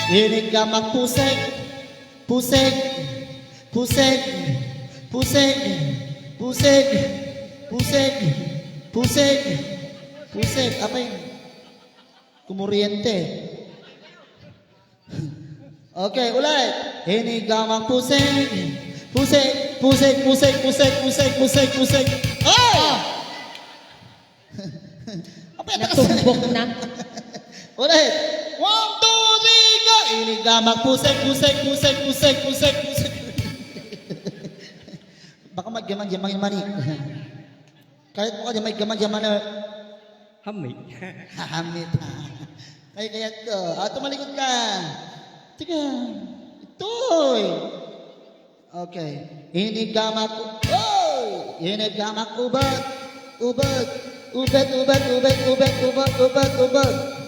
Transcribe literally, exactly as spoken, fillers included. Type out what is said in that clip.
Iniggamak pusek, pusek, pusek, pusek, pusek, pusek, pusek, pusek. Apay, kumoriente. Okay, ulit. Iniggamak pusek, pusek, pusek, pusek, pusek, pusek, pusek, pusek. Ay! Apay, takas. Natumbok na. Ulit. One, two, three, go! Iniggamak pusek, pusek, pusek, pusek, pusek, pusek. Baka madyaman-dyaman yung mani. Kayat mo ka dyan, may gaman-dyaman na. Hamit. Hamit, ha? Kaya, kaya to. Ah, tumalikod ka. Tika. Itoy. Okay. Iniggamak. Oy! Iniggamak ubat. Ubat. Ubat, ubat, ubat, ubat, ubat, ubat, ubat.